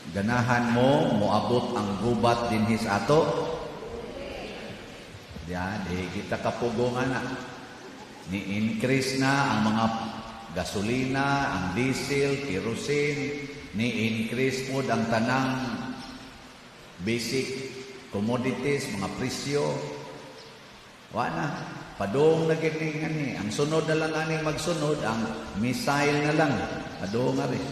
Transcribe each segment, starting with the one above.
Ganahan mo moabot ang gubat dinhi sa ato? Ya, di kita kapugong ana. Ni-increase na ang mga gasolina, ang diesel, kerosene, ni-increase pod ang tanang basic commodities, mga presyo. Wa na. Padung na gid ni ani. Ang sunod na lang aning magsunod, ang missile na lang. Padung nga rin.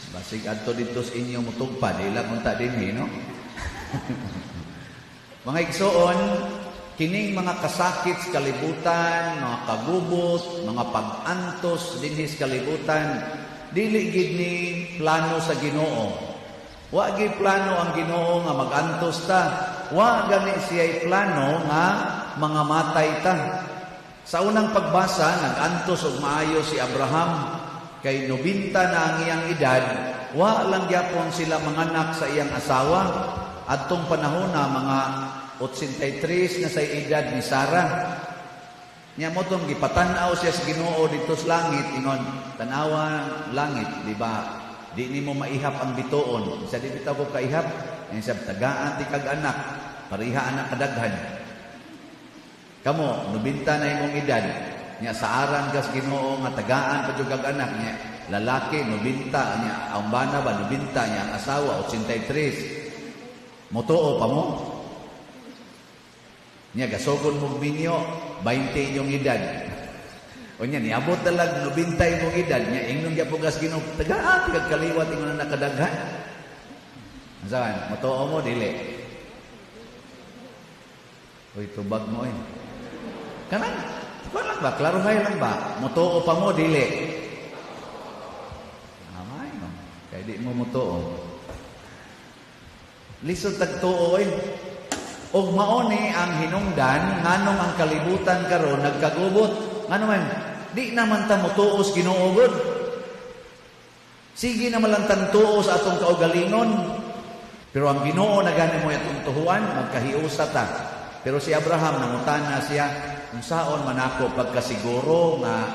Basig adto didto sa inyo mutugpa, di lang unta dinhi, no? Mga igsoon, kining mga kasakit sa kalibutan, mga kagubot, mga pag-antos dinhi sa kalibutan, dili gid ni plano sa Ginoo. Wa gid plano ang Ginoo nga mag-antos ta. Wa gani siya'y plano nga mga matay ta. Sa unang pagbasa, nag-antos og maayo si Abraham kay 90 na ang iyang edad, wa lang gyapon sila manganak sa iyang asawa. Adtong panahon na mga 83 na sa edad ni Sarah. Nya mao tong gipatan-aw siya sa Ginoo didto sa langit, ingon, "Tanawa langit, di ba? Di nimo maihap ang bituon." Sa di bitaw ko kaihap, nya siya, "Tagaan ti kag anak, pareha anak kadaghan." Kamo, 90 na imong edad, nya saaran kas Ginoo nga tagaan pa jud kag anak nya lalaki 90 nya ang bana ba 90 nya ang asawa 83. Motuo pa mo? Nya gasugod mong minyo, 20 inyong edad. O nya niabot talag 90 imong edad nya ingnon gyapon kas Ginoo, "Tagaan kag kaliwat ingon na kadaghan." Unsa motuo mo, dili? Uy, tubag mo eh. Kanang, kuan lang ba? Klaruhay lang ba? Motuo pa mo, dili? Amay, no? Kaya di mo motuo. Lisod tagtuo eh. Og mao ni ang hinungdan nganong ang kalibutan karon nagkagubot. Ngano man, di naman ta motuo sa Ginoo gud. Sige naman lang tantuo sa atong kaugalingon. Pero ang Ginoo na gani mo atong tuhuan, magkahiusa ta. Pero si Abraham nangutana siya, "Unsaon man ako pagkasiguro nga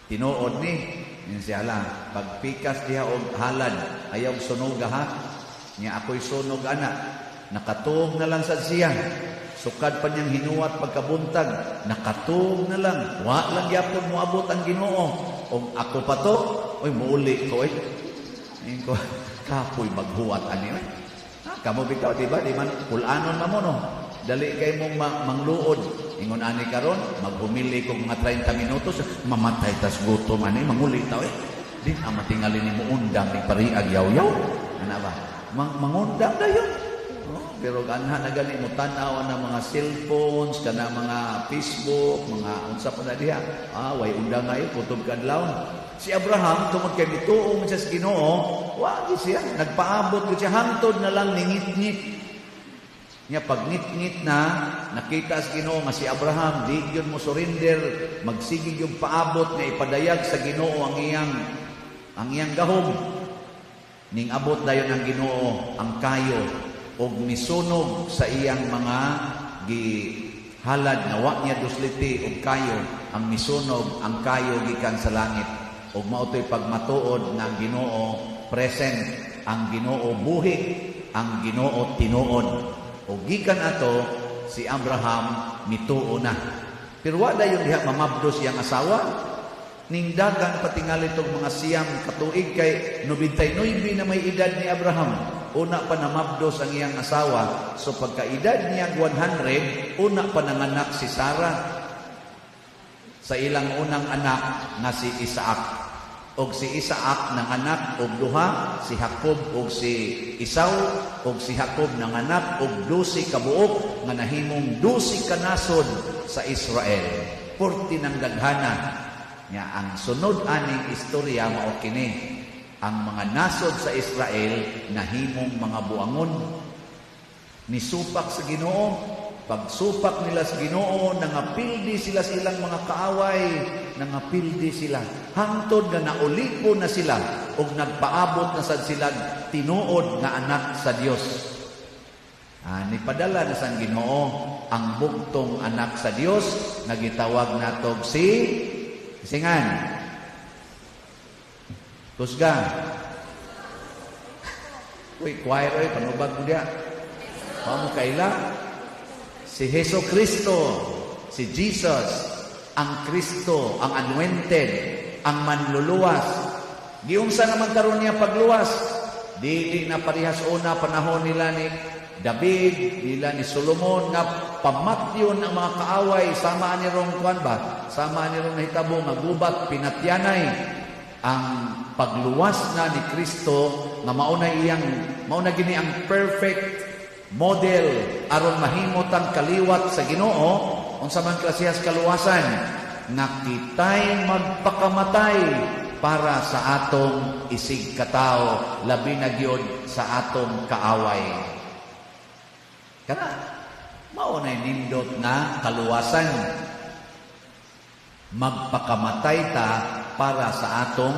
tinuod ni?" Yun siya lang, "Pagpikas diha og halad, ayaw sunoga ha. Nya ako'y sunog ana." Nakatuog na lang sad siya. Sukad pa niyang hinuwat pagkabuntag, nakatuog na lang. Wa lang gyapon moabot ang Ginoo. Og ako pa to, oy, muuli ko eh. Ayun ko, kapoy maghuwat ani eh. Ha, kamo bitaw, di ba? Di man pul-anon man mo, no. Dali kay mong mangluod. Ingon ani karon, maghumili kog mga 30 minutos, mamatay tas gutom ani, manguli ta eh. Di na matingali ni mo undang ni pariag yaw-yaw. Ana ba? Mangundang dayon. Oh, pero ganha na gani mo tan-aw na mga cellphones, kana mga Facebook, mga unsa pa na diha. Ah, way undang ngayon, kutob kadlawon. Si Abraham, tungod kay mituo man siya sa Ginoo, wa siya nagpaabot gid siya hangtod na lang ningit-ngit. Nya pag ngit-ngit na, nakita sa Ginoo nga si Abraham di gyud mo surrender, magsige yung paabot nga ipadayag sa Ginoo ang iyang gahom. Ning abot dayon ang Ginoo ang kayo og misunog sa iyang mga gihalad nga wa niya dusliti og kayo, ang misunog ang kayo gikan sa langit. Og mao to'y pagmatuod nga ang Ginoo present, ang Ginoo buhi, ang Ginoo tinuod. Og gikan ato si Abraham mituo na. Pero wa dayon diha mamabdos iyang asawa. Ningdagan patingali tong mga 9 katuig kay 99 na may edad ni Abraham. Una pa namabdos ang iyang asawa. So pagkaedad niya 100, una pa nanganak si Sarah sa ilang unang anak nga si Isaac. Og si Isaac nanganak og duha, si Jacob og si Esau, og si Jacob nanganak og 12 ka buok nga nahimong 12 ka nasod sa Israel. Purti ng daghana. Nya ang sunod aning istorya mao kini. Ang mga nasod sa Israel nahimong mga buangon. Nisupak sa Ginoo. Pagsupak nila sa Ginoo, nangapildi sila sa ilang mga kaaway, nangapildi sila. Hangtod nga naulipon na sila ug nagpaabot na sad sila tinuod nga anak sa Dios. Ah, nipadala na sa Ginoo ang bugtong anak sa Dios nga gitawag natog si Singan. Kusga. Uy, choir oy, panubag mo diya. Wa mo kaila. Si Heso Kristo, si Jesus, ang Kristo, ang anointed, ang manluluwas. Giunsa naman karon niya pagluwas? Dili na parehas una panahon nila ni David, nila ni Solomon nga pamatyon ang mga kaaway sama ni rong kuan ba? Sama ni rong nahitabo nga gubat pinatyanay. Ang pagluwas na ni Kristo nga mauna iyang mauna gini ang perfect model aron mahimo tang kaliwat sa Ginoo. Unsa man klasehas kaluwasan? Nga kitay magpakamatay para sa atong isig katao, labi na gyud sa atong kaaway. Kana mao na nindot nga kaluwasan, magpakamatay ta para sa atong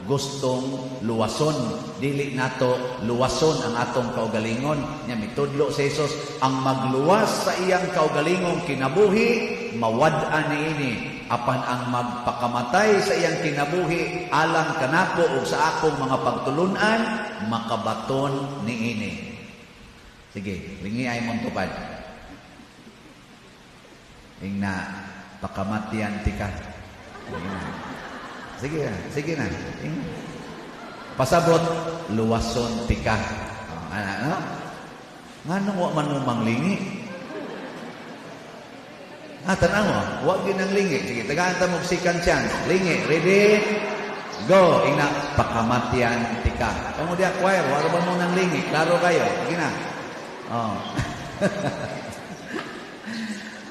gustong luwason. Dili nato luwason ang atong kaugalingon. Nya mitudlo si Jesus, ang magluwas sa iyang kaugalingong kinabuhi mawad-an niini, apan ang magpakamatay sa iyang kinabuhi alang kanako ug sa akong mga pagtulunan makabaton niini. Sige, lingi ay mong tupad. Ingna, "Pakamatyan tika." Sige na, sige na. Ingna. Pasabot, "Luwason tika." Oh, ano, ano? Nganong wa man mo manglingi? Ah, tanaw mo, wa gyud nang lingi. Sige, tagaan ta mo second chance. Lingi, ready? Go. Ingna, "Pakamatyan tika." Kamo diya choir, wa ra ba mo nang lingi? Klaro kayo. Sige na. Oh.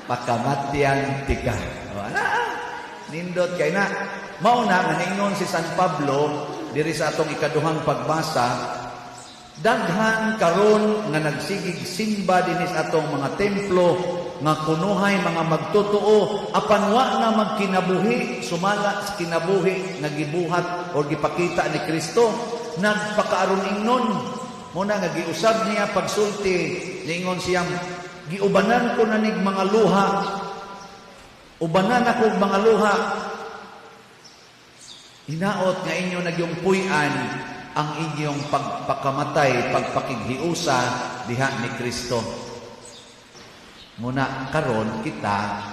"Pakamatyan tika." Oh, ana. Nindot kay na. Mao na nga niingon si San Pablo diri sa atong ikaduhang pagbasa, daghan karon nga nagsigig simba dinhi sa atong mga templo nga kunuhay mga magtotoo, apan wa na magkinabuhi sumala sa kinabuhi nga gibuhat o gipakita ni Kristo. Nagpakaaron ingnon mo na nga giusab niya pagsulti. Niingon siyang, "Giubanan ko na nig mga luha, ubanan ako mga luha." Hinaot nga inyo nagyong puy-an ang inyong pagpakamatay, pagpakighiusa diha ni Kristo. Muna karon kita,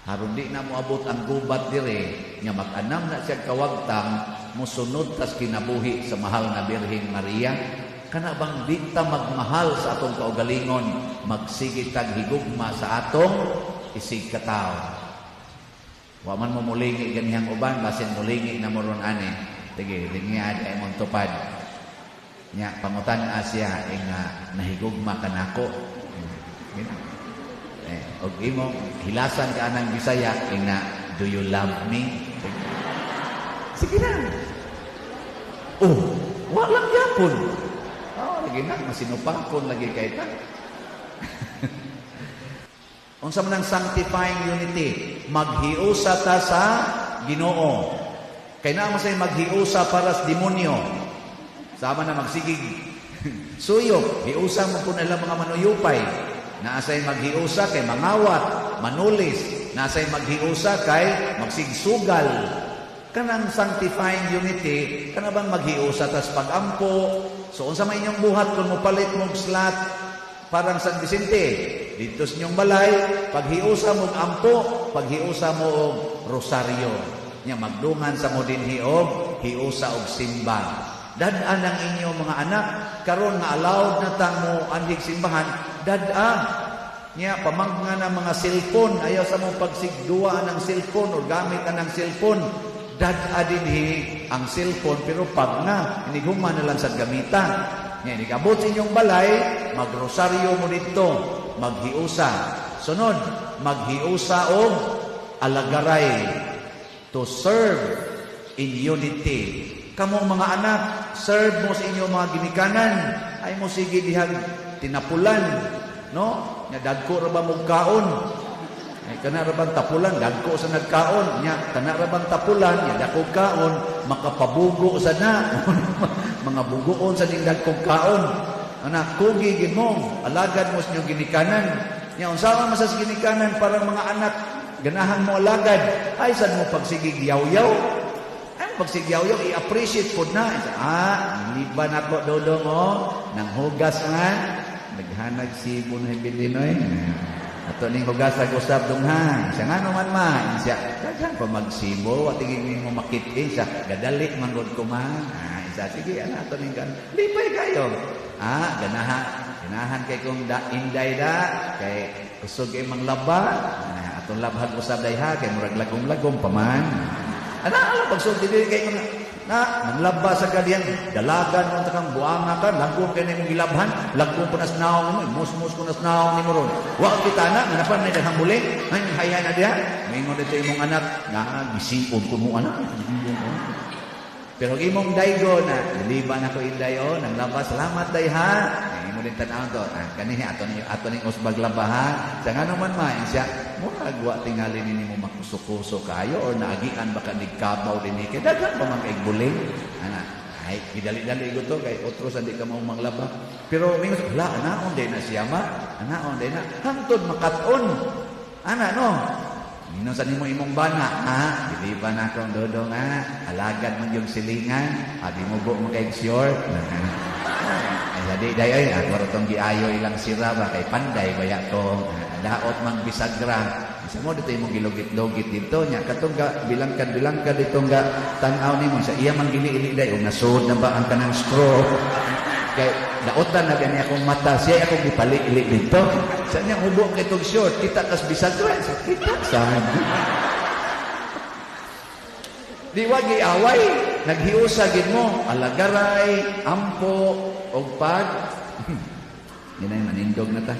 haron di na moabot ang gubat dire, nga mag-anam na siya kawagtang, musunod tas kinabuhi sa mahal na Birhen Maria. Kana bang di ta magmahal sa atong kaugalingon, magsige tag higugma sa atong isig katawo? Wa man mo mulingi ganihang uban, basin mulingi na mo ron ani. Sige, lingi ay mong tupad. Nya pangutan siya nga, "Nahigugma ka nako?" Gina. Eh, og imo hilasan ka anang Bisaya, ingna, "Do you love me?" Sige na. Oh, walang yapon. Oh, lagi na, masinupakon lagi kay ta. Unsa man ang sanctifying unity? Maghiusa ta sa Ginoo. Kay naa man say maghiusa para sa demonyo. Sama na magsigig suyop, hiusa mo po nila mga manuyupay. Naa say maghiusa kay mangawat, manulis. Naa say maghiusa kay magsigsugal. Kanang sanctifying unity, kana bang maghiusa tas pagampo? So unsa may inyong buhat kung mopalit mong slot parang San Vicente? Dito sa inyong balay, paghiusa mo ampo, paghiusa mo og rosaryo. Nya magdungan sa mo dinhi og hiusa og simba. Dad-an ang inyong mga anak karon nga allowed na tang mo anhig simbahan, dad-a. Nya pamangga na mga cellphone, ayaw sa mo pagsigduwa ng cellphone o gamit ang cellphone. Dad-a dinhi ang cellphone, pero pag na inighuman na lang sa gamita. Nya inigabot sa inyong balay, magrosaryo mo dito, maghiusa. Sunod, maghiusa og alagaray, to serve in unity. Kamo mga anak, serve mo sa inyong mga ginikanan. Ay mo sige dihag tinapulan, no? Nya dagko ra ba mo kaon? Ay kana ra bang tapulan, dagko sa nagkaon. Nya kana ra bang tapulan, nya dako kaon, makapabugo sa na. Mga bugoon sa ning dagkog kaon. Anak, kugi gid mo, alagad mo sa inyong ginikanan. Nya unsa man sa ginikanan parang mga anak, ganahan mo alagad. Ay sad mo pagsigig yaw-yaw. Ay Pagsigyaw-yaw, i-appreciate pod na. Ah, liban ako, Dodong, oh. Nang hugas man. Naghanag sibo na hibilinoy. Ato ning hugas usab, dong, ha. Siya nga naman ma. Siya, daghan pa magsibo. Watingin mo makit-in. Siya, gadali manggod ko ma. Ah, isa, sige, ana ato ning kan. Lipay kayo. Ah, ganahan. Ganahan kay kong da, inday da. Kay kusog kay manglaba. Ah, atong labhag usab day ha. Kay murag lagom-lagom pa man. Ana, alam, pagsulti dili kay mga na nanglaba sa gadiyan, dalagan mo ta kang buanga ka, lagom kay nimong gilabhan, lagom pa nas naong mo, musmus ko nas naong nimo ron. Wa kita na, nga napan na daghang muli, ay hayhay na diha. Mingon dito imong anak, na gisiod ko mo anak. Pero imong daygo na, diliban ako inday o, nanglaba, salamat day ha. Imo din tan-awon to, ah, kanihi ato ning usbag laba ha. Sa ngano man ma, siya, murag wa tingali ni nimo makuso-kuso kayo or naagian baka nigkabaw din ni kay daghan pa man kay buling. Ana, ay gidali-dali ko to kay otro sa di ka mao manglaba. Pero mingon, hala, anaon day na siya ma, anaon day na hangtod makat-on. Ana no. Minon sa nimo imong bana, ha? Dili ba na akong Dodong, ha? Alagad man yung silingan, abi mo mo kay short. Ay, di day ay, ako ra tong giayo ilang sira ba kay panday baya ko. Daot mang bisagra. Sa mo dito imong gilugit-lugit dito nya katong ga bilangkad-bilangkad dito ga tan-aw nimo sa iya man gili-ili day ug nasud na ba ang kanang straw kay daotan na gani akong mata siya akong gipali-ili dito sa niya hubo kay tong short kita kas bisagra sa kita sa di wagi away naghiusa gid mo alagaray ampo og pag. Ginay manindog na ta.